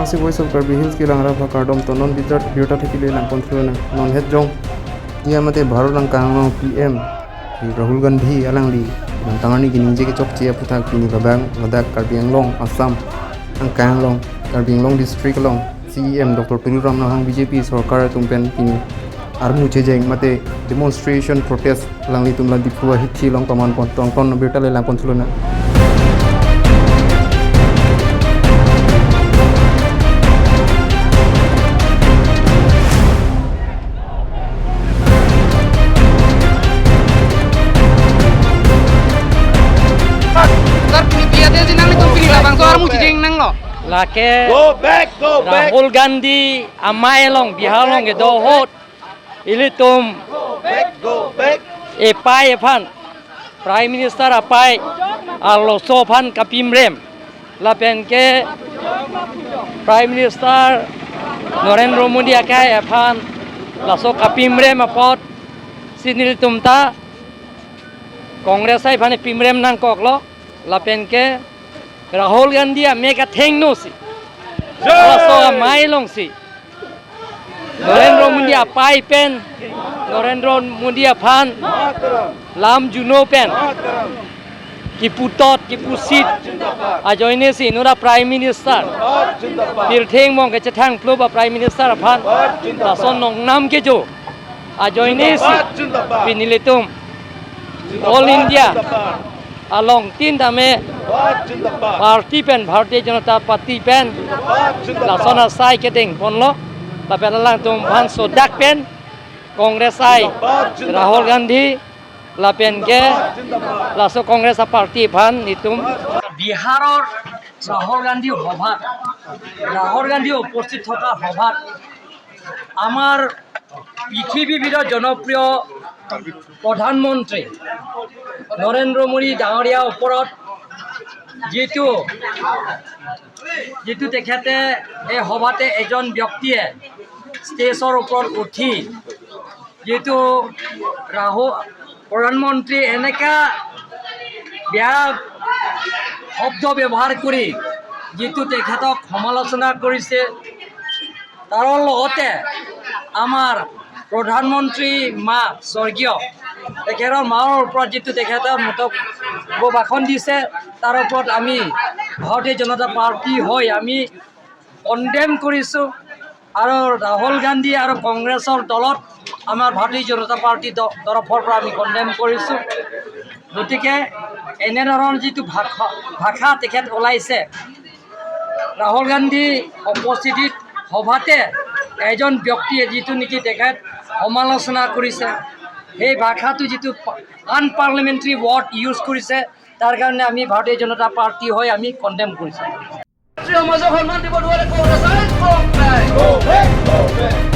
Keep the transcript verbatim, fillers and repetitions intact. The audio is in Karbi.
Si Voice of Karbi Hills kelang arap akardom tonon birta, birta thekile nangpon thulonang. Non het jong, iya mate Bharat angkang along P M Rahul Gandhi alangli nangtang arni kaningje kechokche aphuthak pini labang ladak Karbi Anglong, Assam angkang along, Karbi Anglong district along C E M Doctor Tuliram Ronghang B J P sorkar atum pen pini armu chejeng mate demonstration protest alanglitum la Diphu ahithi along paman pon tong ton birta le langpon thulonang. Sir, pini pi ate si nanglitum pini labangso armu chejeng nanglo? Lake Go back, go back. Rahul Gandhi amei along, Bihar along kedo ahut ilitum Go back, go back. Epei aphan, Prime Minister apei arloso aphan kapimrem, lapen ke Prime Minister Narendra Modi akai aphan laso kapimrem apot si nelitum ta Congress asai aphan pimrem nangkoklo, lapen ke Rahul Gandhi amek athengno si, laso amei along si Narendra Modi apei pen, Narendra Modi aphan lam juno pen kiputot kipusit ajoine si inut a Prime Minister pirthe angbong kechethang phlo ba Prime Minister aphan lason nongnam kejo ajoine si pini ilitum All India along tin tame party pen, Bharatiya Janata Party pen lason asai kedeng ponlo, lapen alangtum aphan sodak pen Congress asai Rahul Gandhi lapen ke laso Congress aparty aphan nelitum Biharor Rahul Gandhi সভাত, ৰাহুল গান্ধী উপস্থিত থকা সভাত আমাৰ পৃথিৱীবিধৰ জনপ্ৰিয় প্ৰধানমন্ত্ৰী নৰেন্দ্ৰ মোদী ডাঙৰীয়াৰ ওপৰত যিটো, যিটো তেখেতে এই সভাতে এজন ব্যক্তিয়ে ষ্টেজৰ ওপৰত উঠি যিটো ৰাহুল প্ৰধানমন্ত্ৰী এনেকা বেয়া শব্দ ব্যৱহাৰ কৰি যিটো তেখেতক সমালোচনা কৰিছে, তাৰ লগতে আমাৰ প্ৰধানমন্ত্ৰী মা স্বৰ্গীয় তেখেতৰ মাৰ ওপৰত যিটো তেখেতৰ মন্তব্য ভাষণ দিছে, তাৰ ওপৰত আমি ভাৰতীয় জনতা পাৰ্টি হৈ আমি কণ্ডেম কৰিছোঁ। আৰু ৰাহুল গান্ধী আৰু কংগ্ৰেছৰ দলত আমাৰ ভাৰতীয় জনতা পাৰ্টি দ-, তৰফৰ পৰা আমি কণ্ডেম কৰিছোঁ। গতিকে এনেধৰণৰ যিটো ভাষা, ভাষা তেখেত ওলাইছে, ৰাহুল গান্ধী উপস্থিতিত সভাতে এজন ব্যক্তিয়ে যিটো নেকি তেখেত সমালোচনা কৰিছে, সেই ভাষাটো যিটো আনপাৰ্লিয়ামেণ্টেৰী ৱৰ্ড ইউজ কৰিছে, তাৰ কাৰণে আমি ভাৰতীয় জনতা পাৰ্টি হৈ আমি কণ্ডেম কৰিছোঁ। ৰাষ্ট্ৰীয় সমাজক সন্মান দিব নোৱাৰে কংগ্ৰেছে। Go back, go back.